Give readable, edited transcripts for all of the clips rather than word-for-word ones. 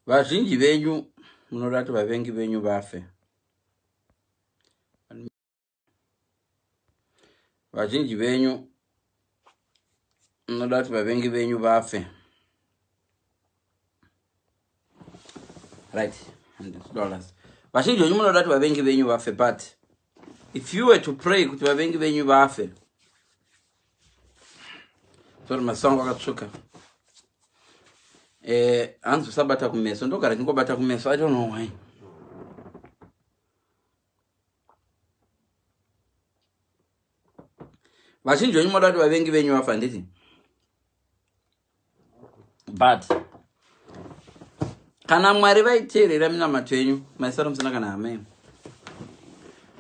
Vazhinji venyu munoda kuti vavengi venyu vafe. Vazhinji venyu munoda kuti vavengi venyu vafe. Right, $100. Vazhinji venyu munoda kuti vavengi venyu vafe, but if you were to pray kuti vavengi venyu vafe, sorry, masango akatsvuka. Hanzi usabata kumeso, ndogara chingobata kumeso, I don't know why. Vazhinji venyu moda kuti vavengi venyu vafa, handiti? But kana Mwari vaiteerera minamato yenyu, maisara musina kana hama yenyu,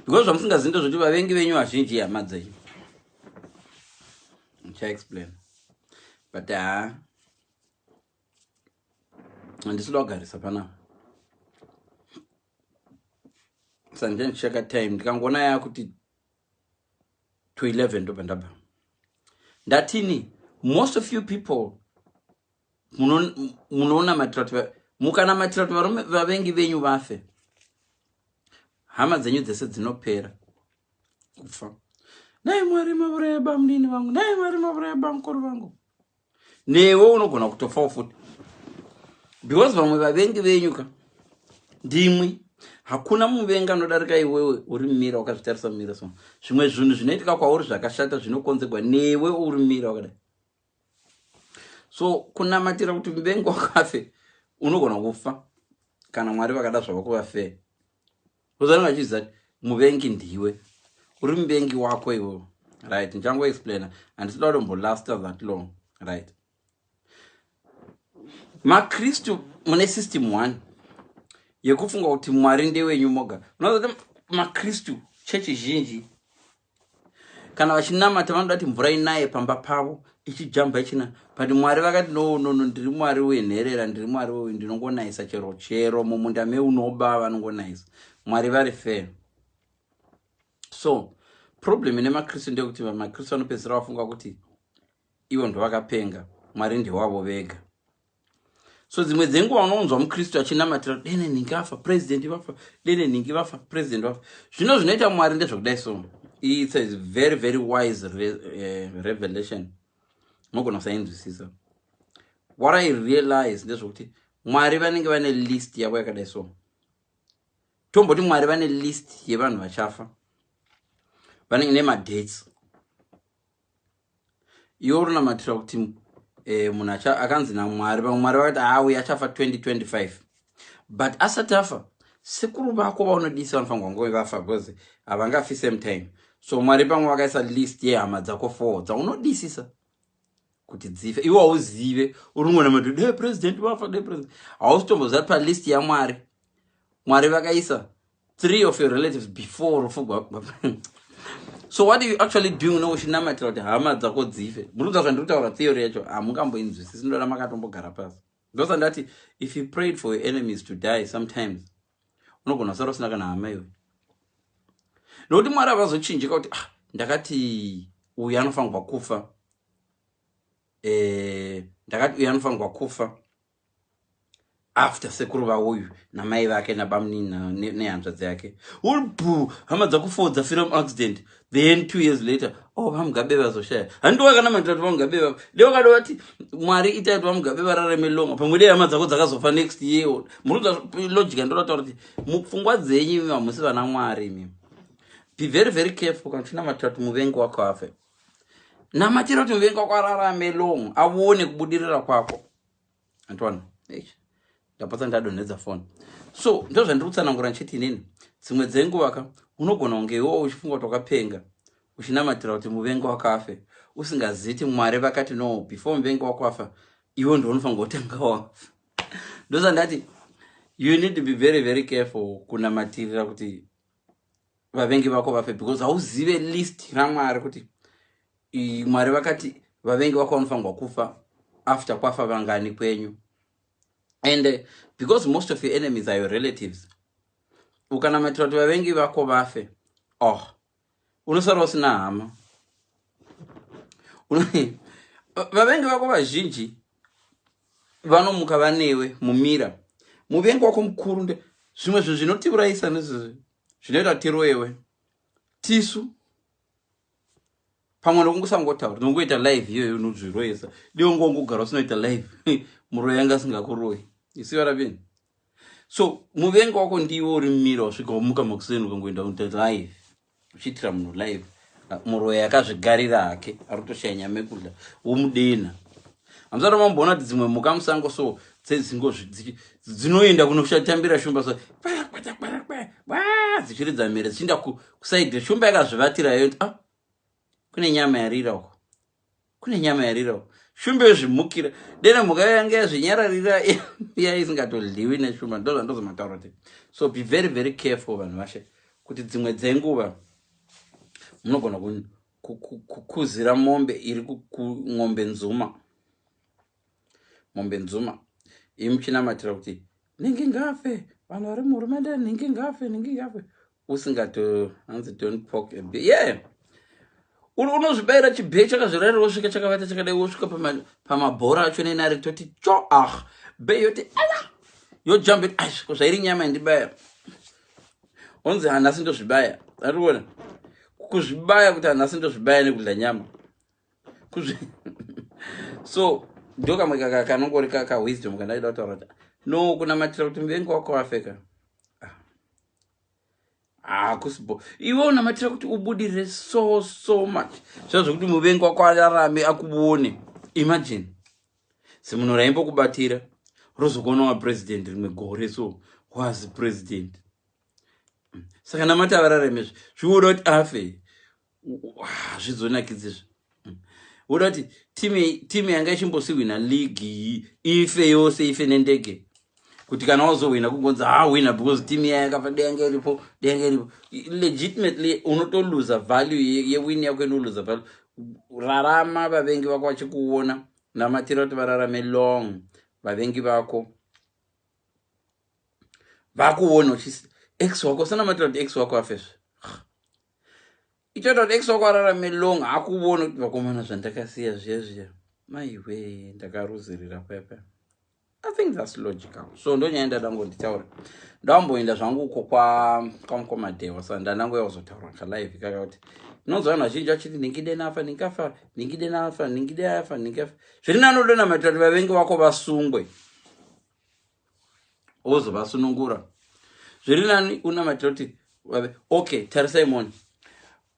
because zvamusingazivi ndezvekuti vavengi venyu vazhinji hama dzenyu. Ndichaexplain, but haa, handisi kuda kugarisa panapa, sanje ndicheka time. Ndikangoona yakuti to 11, ndobva ndabva ndatini. Most of you people munonamatira kuti mukanamatira kuti varume vavengi venyu vafe, hama dzenyu dzese dzinopera kufa. Nai Mwari mavuraya bamunini vangu, nai Mwari mavuraya bamukuru vangu. Newe unogona kutofawo futi, because vamwe vavengi venyu ka ndimwi. Hakuna muvengi anodarika iwewe uri mumira wakazvitarisa mumira. So zvimwe zvinhu zvinoitika kwauri zvakashata zvinokonzerwa newe uri mumira wakadai. So kunamatira kuti muvengi wakafe, unogona kufa kana Mwari vakada zvavo kuva fair. Uzanenge vachiziva kuti muvengi ndiwe, uri muvengi wako iwewe. Right, ndichangoexplaina, handisida kutombolasta that long. Right, Makristu mune system one yekufunga kuti Mwari ndewenyu moga. Unoziva kuti Makristu, chechi zhinji, kana vachinamata vanoda kuti mvura inaye pamba pavo ichijamba ichina, but Mwari vakati, "No, no, no, ndiri Mwari wenherera, ndiri Mwari wewe, ndinongonayisa chero chero mumunda meunoba, vanongonayisa." Mwari vari fair. So problem ine Makristu ndeyekuti Makristu vanopedzisira vafunga kuti ivo ndovakapenga, Mwari ndewavo vega. So dzimwe dzenguva unonzwa muKristu achinamatira, "Dene nhingi afa, president vafa, dene nhingi vafa, president vafa." Zvino zvinoita Mwari ndezvekudai. So it's a very, very wise revelation, mogona kusainzwisisa. What I realize ndezvekuti Mwari vanenge vane list yavo yakadai. So tomboti Mwari vane list yevanhu vachafa, vanenge nemadates. Iwe urinamatira kuti munhu akanzi naMwari, vamwe Mwari vakati, "Auya achafa 2025," but asati afa, sekuru vako vaunodisa vanofanirwa kunge vafa, because havangafi same time. So Mwari pamwe vakaisa list yehama dzako four dzaunodisisa kuti dzife. Iwe hauzive, uri kungonamata, "De president vafa, de president." Hausi tomboziva palist yaMwari, Mwari vakaisa three of your relatives before rufu. So what are you actually doing? Unenge uchinamatira kuti hama dzako dzife. Muri kuziva zvandiri kutaura? Theory yacho hamungamboinzwisisi, ndoda makatombogara pasi. Ndosa ndati, if you prayed for your enemies to die, sometimes unogona kusara usina kana hama iwe, nokuti Mwari havazochinjika kuti, "Ah, ndakati uyu anofanirwa kufa, ndakati uyu anofanirwa kufa after sekuru vauyu namai vake nabamunini nehanzvadzi yake." Uri hama dzako dzafira muaccident, then 2 years later, oh, VaMugabe vazoshaya. Handi wakanamatira kuti VaMugabe va de wakadovati, "Mwari, itai kuti VaMugabe vararame longa." Pamwe dei hama dzako dzakazofa next year. Muri logic? Ndoda kuti mupfungwa dzenyu imi hamusi vana Mwari imi. Be very, very careful kana uchinamatira kuti muvengi wako afe. Namatira kuti muvengi wako ararame long, aone kubudirira kwako. Antoine, ndapotsa ndadonhedza foni. So ndo zvandiri kutsanangura ndichiti inini dzimwe dzenguva ka unogona kunge iwowo uchifunga kuti wakapenga uchinamatira kuti muvengi wako afe, usingaziti Mwari vakati, "No, before muvengi wako afa, iwe ndo unofanira kutanga wafa." Ndosandati you need to be very, very careful kunamatirira kuti vavengi vako vafe, because hauzive list raMwari kuti Mwari vakati vavengi vako vanofanirwa kufa after kwafa vangani kwenyu. And because most of your enemies are your relatives, ukanamatira kuti vavengi vako vafe, oh, unosara usina hama. Vavengi vako vazhinji vanomuka vanewe mumira. Muvengi wako mukuru nde zvimwe zvinhu zvinotiurayisa nezvizvi zvinoita tiroyewe tisu pamwe nokungosangotaura nongoita live iyoyo unozviroyesa diwo ngongogara usinoita live muroyi anga asingakuroyi you see what I mean? So muvengi wako ndiwo uri mumira wasvika wamuka makuseni ukangoenda unoita live uchiitira munhu live, muroyi akazvigarira hake ari kutoshaya nyama yekudya womudena. Hamusati mamboona kuti dzimwe mhuka musango so dzedzingo dzinoenda kunoshatambira shumba so dzichiridza mhere dzichienda kusaidhi shumba yakazvivatira yo, ah, kune nyama yarira uko, kune nyama yarira uko, shumba yozvimukira. Dena mhuka yanga yazvinyararira iya isingatodliwi neshumba. Ndo zvandozomataura kuti so be very very careful, vanhu vashe, kuti dzimwe dzenguva munogona kukuzira mombe iri kung'ombe nzuma, mombe nzuma imi muchinamatira kuti ningi ngafe, vanhu vari muhurumende, ningi ngafe, ningi ngafe, usingato hanzi don't poke a bee. Yeah, unozvibayira chibhee chakazvirarira, wosvika chakavata chakadai, wosvika pamabhora acho nenari toti cho, ah, bee yoti ala, yojamba, ai, zvairi nyama yandibaya. Onzi hanhasi ndozvibaya, arikuona kuzvibaya kuti hanhasi ndozvibaya nekudya nyama. So ndo kamwe kanongori kawisdom kandaida kutaura kuti no kunamatira kuti muvengi wako afeka hakusibo. Iwe unamatira kuti ubudirire so so much zva zvokuti muvengi wako ararame akuone. Imagine semunhu raimbokubatira rozokuona wapresident rimwe gore, so was president. Saka namata vararame, zviuda kuti afe, hazvizonakidzi. Uda kuti timu yanga ichimbosihwina league ife yose, ife nendege, kuti kana wazohwina kugonzi hawina because timu iya yakafa, denge iripo, denge iripo. Legitimately unotoluza value yewin yako, inoluza value. Rarama vavengi vako vachikuona, namatira kuti vararame long vavengi vako vakuona. Uchisi ex wako, usanamatira kuti ex wako afezve, ichoita kuti ex wako ararame long akuona kuti vakomana zvandakasiya zviya zviya, maiwe, ndakaruzirira pepe. I think that's logical. So ndonyaya ndadangonditaura, ndamboenda zvangu uko kwamukomadewa, saka ndandangoya kuzotaura kalive kaka kuti inonzwa vanhu vazhinji vachiti ningide nafa, ningafa, ningide nafa, ningide afa, ningafa. Zviri nanodonamatira kuti vavengi vako vasungwe wozovasunungura. Zviri nani unamatira kuti, okay, tarisai moni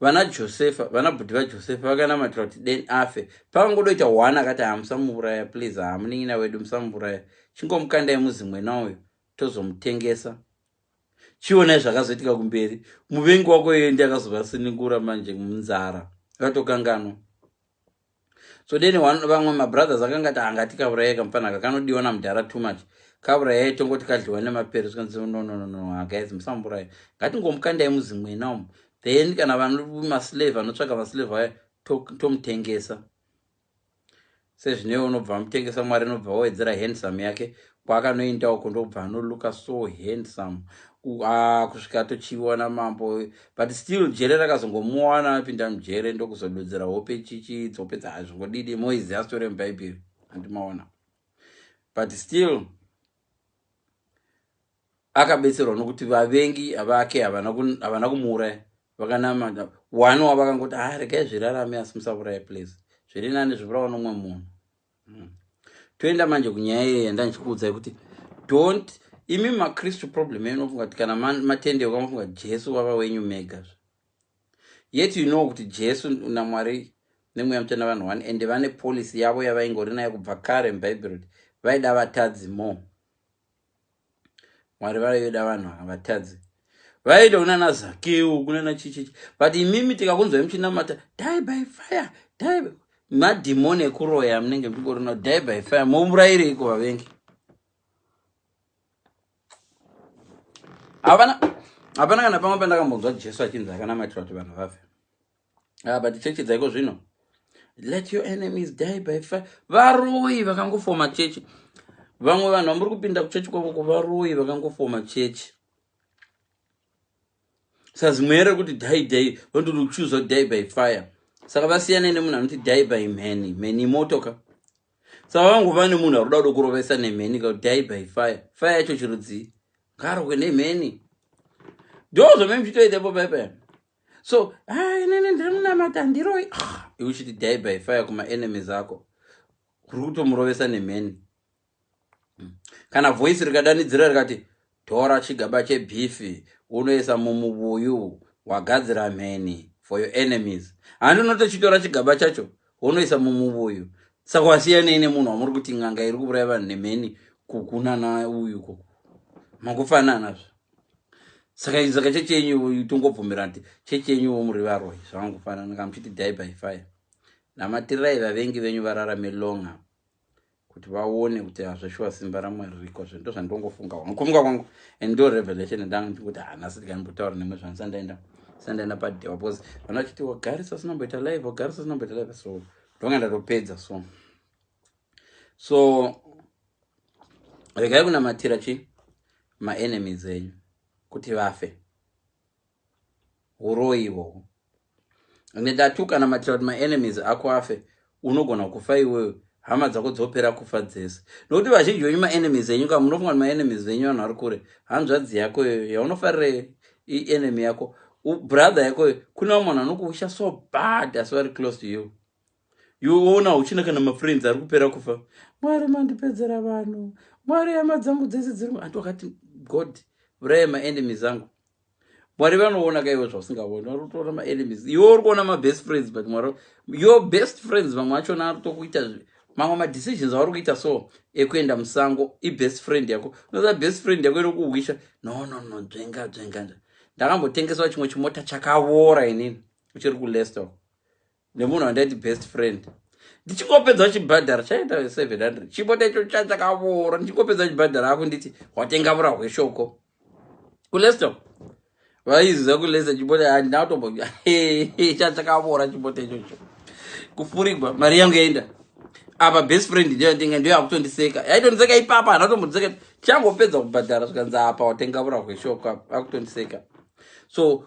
vana Josefa, vana bhudhi vaJosefa vakanamatira kuti den afe. Pakangodoita one akati, hamusamuuraya please, hamunin'ina wedu, musamuuraya, chingomukandai muzimwena uyu, tozomutengesa. Chionai zvakazoitika kumberi. Muvengi wako iye ndi akazovasunungura manje munzara akatokanganwa. So then vamwe mabrothers akangati angati kaurayai kamufanaka kanodiwa namudhara too much, kaurayai, tongoti kadliwa nemapere. Zvikanzi, no, no, no, no, guys, musamuuraya, ngatingomukandai muzimwena umu, then kana vano maslave anotsvaka maslave aya, tomutengesa. Sezvinewo unobva amutengesa, Mwari unobva wawedzera handsome yake kwaakanoenda uko, ndobva anolooka so handsome kusvika atochiviwa namambo. But still jere rakazongomuwana, apinda mujere ndokuzododzera hope chichi dzope dzazvingodidi moiziva story yemubhaibheri, handimaona. But still akabetserwa nokuti vavengi vake havana kumuuraya, vakanamata. One wavakangoti, ah, regai zvirarame asi musauraya please, zviri nani zvivurawa nomumwe munhu. Toenda manje kunyaya iye yandandichikuudzai kuti don't, imi makristu, problem inofunga kuti kana matendeuka mafunga Jesu wava wenyu mega. Yet you know kuti Jesu naMwari nemweya mutsvene vanhu one, ende vane policy yavo yavaingori nayo kubva kare mubhaibheri kuti vaida vatadzi more. Mwari vaida vanhu vatadzi, vaida kunana Zakeu, kunana chichichi. But imimi tikakunzwai muchinamata die by fire, die, madhimoni ekuroya munenge muchingorina die by fire. Momurayireiko vavengi? Hapana, hapana kana pamwe pandakambonzwa Jesu achinzi akanamatira kuti vanhu vafe. Ah, but chechi dzaiko zvino, let your enemies die by fire. Varoyi vakangofoma chechi. Vamwe vanhu vamuri kupinda kuchechi kwavo kuvaroyi vakangofoma chechi. Sazimwe rekuti die die, vanototi kuchuza die by fire. Saka vasiyane nemunhu anoti die by mheni, mheni imotoka. Saka vangova nemunhu ari kuda kuda kurovesa nemheni ka, die by fire. Fire yacho chirudzii? Ngaarwe nemheni. Ndo zvame muchitoita ipo paipa. So inini ndiri munamata, ndiroi. Ah, iwe uchiti die by fire kumaenemies ako, uri kutomurovesa nemheni. Kana voice rikadanidzira rikati, "Tora chigaba chebeef unoisa mumubuyu, wagadzira mheni for your enemies," handi unotochitora chigaba chacho unoisa mumubuyu? Saka wasiyanei nemunhu wamuri kuti n'anga iri kuuraya vanhu nemheni kukunana uyu koko? Makufananazvo. Saka chechi yenyu, tongobvumira kuti chechi yenyuwo muri varoi, zvavangofanana. Kana muchiti die by fire, namatirirai vavengi venyu vararame longer kuti vaone kuti hazveshuwa simba raMwari riko. Zvo ndo zvandongofunga kufunga kwangu and ndo revelation ndanga ndikuti hanasi tikanimbotaura nemwe zvandisandaenda sandaenda padewa, because vana vachiti wagarisa usinamboita live, wagarisa usinamboita live. So ndonga ndatopedza. So regai kunamatira chi maenemies enyu kuti vafe. Uroi ihwohwo. Ende ndati ukanamatira kuti maenemies ako afe, unogona kufa iwewe, hama dzako dzopera kufa dzese, nokuti vazhinji venyu maenemies enyu ka, munofunga kuti maenemies venyu vanhu vari kure. Hanzvadzi yako iyoyo yaunofarira ienemy yako, brother yako iyo. Kune vamwe vanhu vanokuwisha so bad asi vari close to you. Iwe uchina kana mafriends ari kupera kufa. "Mwari, mandipedzera vanhu. Mwari, hama dzangu dzese dziri." Andi wakati, "God, uraya maenemies angu." Mwari vanoona kaiwe zvausingaoni. Vari kutoona maenemies, iwe uri kuona mabest friends, but Mwari, your best friends vamwe vachona ari kutokuita mamwe madecisions auri kuita. So ekuenda musango, ibest friend yako. Unoza best friend yako inokuwisha, "No, no, no, dzvenga, dzvenga." Ndakambotengeswa chimwe chimota chakavora inini uchiri kuLeicester nemunhu wandaiti best friend. Ndichingopedza chibhadhara, chaita 700, chimota icho chakavora. Ndichingopedza chibhadhara, ako nditi, "Watenga vura hweshoko." KuLeicester, vaiziva kuLeicester. Chimota handina kutombo chachakavora chimota ichocho, kufurigwa, mari yangu yaenda. Apa best friend ndiyo ndiyo akutondiseka, yaitondiseka ipapa. Hana kutombondiseka, changopedza kubhadhara, zvikanzi, "Apa watenga vura hweshoko." Akutondiseka. So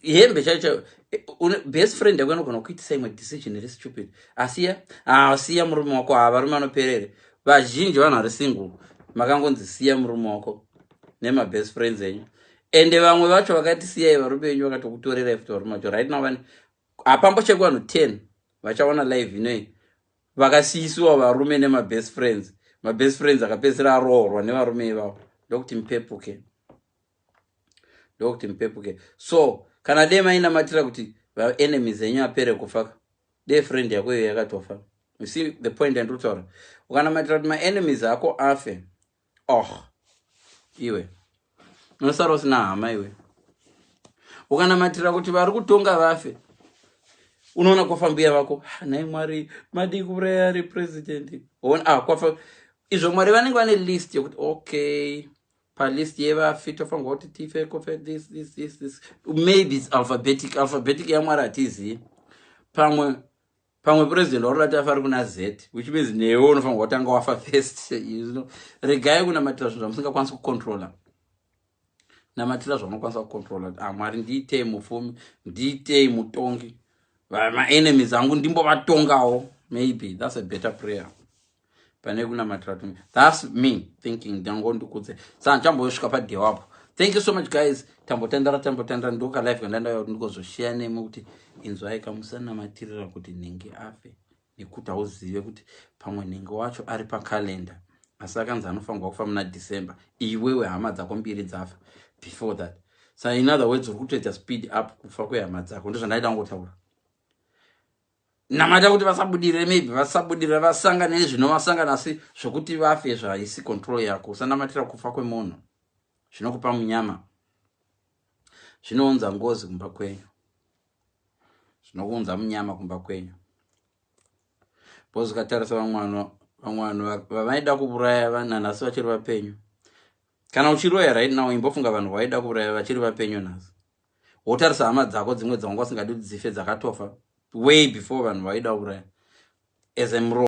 hembe chaicho chaiyo, best friend yako inogona kuitisa imwe decision iri stupid. Asiya, siya murume wako. Ha, varume vanoperere vazhinji, vanhu vari single, makangonzi siya murume wako nemabest friends enyu. Ende vamwe vacho vakati siyai varume venyu, vakatokutorerai futi varume vacho. Right now vane hapambochekwa vanhu 10 vachaona live inoi vakasiyisiwa varume nemabest friends. Mabest friends akapedzisira aroorwa nevarume ivavo. Ndokuti mupepuke, ndokuti mupepuke. So kana dei mainamatira kuti vaenemies enyu apere kufa, dei friend yako iyo yakatofa. You see the point yandiri kutaura? Ukanamatira kuti maenemies ako afe, oh, iwe unosara usina hama. Iwe ukanamatira kuti vari kutonga vafe, unoona kwafa mbuya vako. "Ah, nhai Mwari, madii kuuraya ari president?" Ah, kwafa izvo. Mwari vanenge vane list yekuti, okay, palist yevafi tofanirwa kuti tife, kofe this, this, this, this. Maybe it's alphabetic. Alphabetic yaMwari hatizivi. Pamwe president wauri kuti afa ari kuna Z, which means newe unofanirwa kutanga wafa first. Regai kunamatira zvinhu zvamusingakwanisi kucontrola. Namatira zvaunokwanisa kucontrola. Ah, Mwari, ndiitei mupfumi, ndiitei mutongi, maenemies angu ndimbovatongawo. Maybe that's a better prayer pane kunamatira to me. That's me thinking. Ndangondikudze. Saka ndichambosvika padewapo. Thank you so much, guys. Tambotandara, tambotandara. Ndokalife kandandauya kuti ndikozoshiya nemi kuti inzwai, kamusanamatirira kuti nhingi afe, nekuti hauzive kuti pamwe nhingi wacho ari pakalenda, asi akanzi anofanirwa kufa muna December. Iwewe hama dzako mbiri dzafa before that. So in other words, uri kutoita speed up kufa kwehama dzako. Ndozvandaida kungotaura. Namata kuti vasabudirire. Maybe vasabudirira, vasangane nezvinovasangana, asi zvokuti vafe zvaisi control yako. Usanamatira kufa kwemunhu, zvinokupa munyama, zvinounza ngozi kumba kwenyu, zvinokuunza munyama kumba kwenyu, because ukatarisa vamwe vanhu vavaida kuuraya nanhasi vachiri vapenyu. Kana uchiroya right now, imbofunga vanhu vaida kuuraya vachiri vapenyu nhasi. Wotarisa hama dzako dzimwe dzavanga usingadi kuti dzife, dzakatofa way before vanhu vaida kuuraya as a muro.